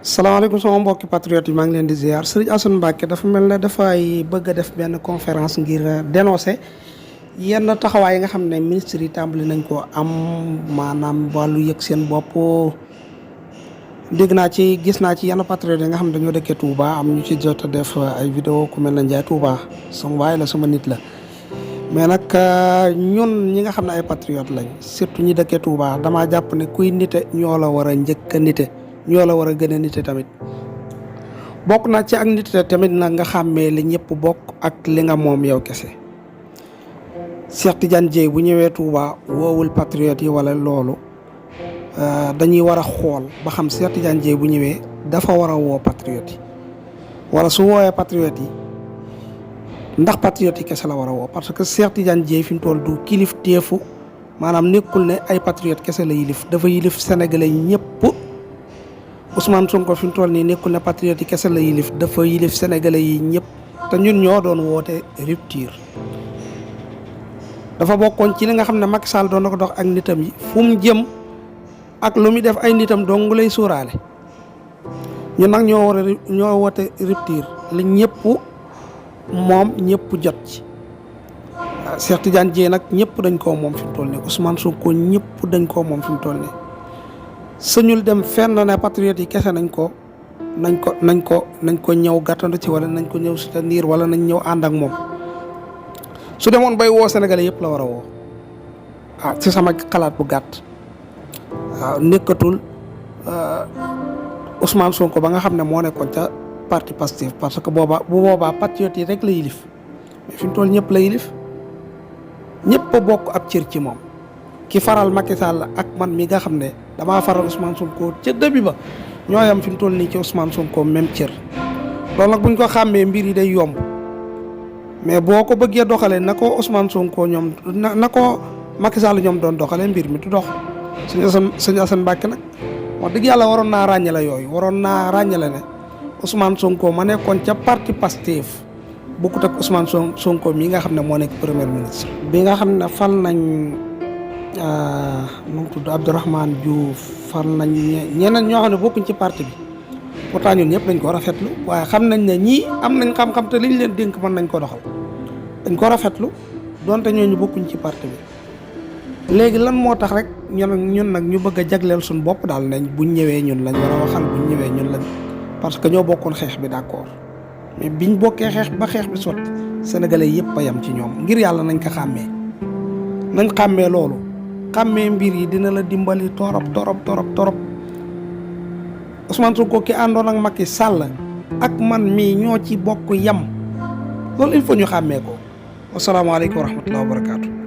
salaamaaleykum sama mbokki patriote yi maa ngi leen di ziar Serigne Assane Mbacké dafa mel ne dafay bëgg a def benn conférence ngir dénoncer yenn taxawaay yi nga xam ne ministre yi tàmbali nañ ko am maanaam wàllu yëg seen bopp. dégg naa ci gis naa ci yenn patriote yi nga xam ne dañoo dëkkee Touba am ñu ci jot a def ay vidéo ku mel ne Ndiaye Touba sama waay la sama nit la mais nag ñun ñi nga xam ne ay patriote lañ surtout ñi dëkkee Touba damaa jàpp ne kuy nite ñoo la war a njëkk a nite ñoo la war a gën a nite tamit bokk na ci ak nite tamit nag nga xàmmee li ñëpp bokk ak li nga moom yow kese. Cheikh Tidiane Dièye bu ñëwee Touba woowul patriote yi wala loolu dañuy war a xool ba xam Cheikh Tidiane Dièye bu ñëwee dafa war a woo patriote yi wala su woowee patriote yi ndax patriote yi kese la war a woo parce que Cheikh Tidiane Dièye fi mu toll du kilif teefu maanaam nekkul ne ay patriote kese la yilif dafa yilif sénégalais yi ñëpp. Ousmane Sonko fi mu toll nii nekkul ne patriote yi kese la yilif dafa yilif sénégalais yi ñëpp te ñun ñoo doon woote rupture. dafa bokkoon ci li nga xam ne Macky Sall doon na ko dox ak nitam yi fu mu jëm ak lu muy def ay nitam dong lay sóoraale ñun nag ñoo woote rupture li ñëpp moom ñëpp jot ci. Cheikh Tidiane Dièye nag ñëpp dañ koo moom fi mu toll nii Ousmane Sonko ñëpp dañ koo moom fi mu toll nii. sëñul dem fenn ne patriote yi kese nañ ko ñëw gàttandu ci wala nañ ko ñëw soutenir wala nañ ñëw ànd ak moom su demoon bay woo sénégalais yëpp la war a woo ci sama xalaat bu gàtt waaw nekkatul Ousmane Sonko ba nga xam ne moo nekkoon ca parti Pastef parce que bu boobaa patriote yi rek la yilif mais fi mu toll ñëpp la yilif ñëpp a bokk ab cër ci moom. ki faral Macky Sall ak man mi nga xam ne damaa faral Ousmane Sonko ca début ba ñoo yam fi mu toll nii ci Ousmane Sonko même cër loolu nag buñ ko xàmmee mbir yi day yomb mais boo ko bëggee doxalee na ko Ousmane Sonko ñoom na ko Macky Sall ñoom doon doxalee mbir mi du dox. sëñ Assane Mbacké nag wax dëgg yàlla waroon naa ràññale ne Ousmane Sonko ma nekkoon ca parti Pastef bokkut ak Ousmane Sonko mii nga xam ne moo nekk premier ministre. bi nga xam ne fal nañ. nu mu tudd Abdourahmane Diouf fal nañ ñeneen ñoo xam ne bokkuñ ci parti bi pourtant ñun ñëpp dañ ko rafetlu waaye xam nañ ne ñii am nañ xam-xam te liñ leen dénk mën nañ ko doxal dañ ko rafetlu donte ñooñu bokkuñ ci parti bi. léegi lan moo tax rek ñun nag ñu bëgg a jagleel suñu bopp daal nañ buñ ñëwee ñun lañ war a waxal buñ ñëwee ñun lañ parce que ñoo bokkoon xeex bi d'accord mais biñ bokkee xeex ba xeex bi sotti sénégalais yëpp a yam ci ñoom ngir yàlla nañ ko xàmmee loolu. xàmmee mbir yi dina la dimbali torop Ousmane Sonko ki àndoon ak Macky Sall ak man mii ñoo ci bokk yam loolu il faut ñu xàmmee ko. wasalaamaaleykum wa rahmatulah wa barakaatu.